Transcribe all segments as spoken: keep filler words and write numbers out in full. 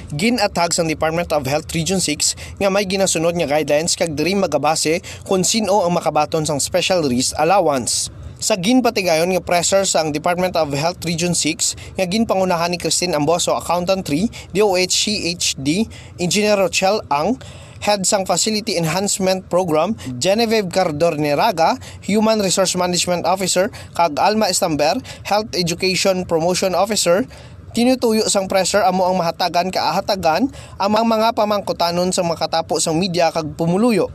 Ginatag sang Department of Health Region six nga may ginasunod nga guidelines kag diri magabase kon sin-o ang makabaton sang special risk allowance. Sa ginpatigayon nga presser sang Department of Health Region six nga ginpangunahan ni Christine Amboso, Accountant three, D O H C H D, Engineer Rochelle Ang, Head sang Facility Enhancement Program, Genevieve Cardorneraga, Human Resource Management Officer, kag Alma Estamber, Health Education Promotion Officer, tinutuyo sang presser amo ang mahatagan kaahatagan ang mga pamangkutanon sang makatapo sang media kag pumuluyo.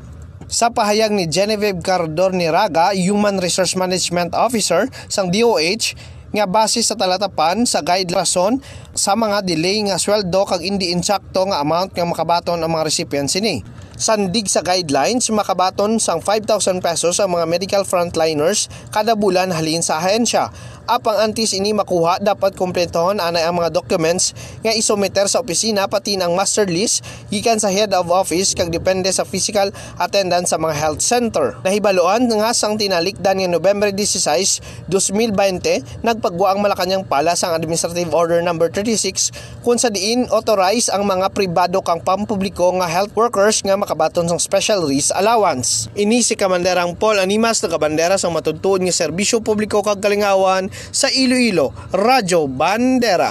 Sa pahayag ni Genevieve Cardorneraga, Human Resource Management Officer sang D O H, nga base sa talatapan sa guide rason sa mga delay nga sweldo kag indi insakto nga amount nga makabaton ang mga recipient sini. Sandig sa guidelines, makabaton sang five thousand pesos ang mga medical frontliners kada bulan halin sa ahensya. Apang antes ini makuha, dapat kumpletohon anay ang mga documents nga isumiter sa opisina, pati na ang master list gikan sa head of office kag depende sa physical attendance sa mga health center. Nahibaluan nga sang tinalikdan nga November dieciséis, dos mil baynte, nagpagwa ang Malacañang Palace sang Administrative Order Number thirty-six, kung sa diin authorize ang mga pribado kag pampubliko nga health workers nga makabaton sang special risk allowance. Ini si Kamanderang Paul Animas, nagabandera sang matuod-tuod nga serbisyo publiko kag kalingawan sa Iloilo, Radyo Bandera.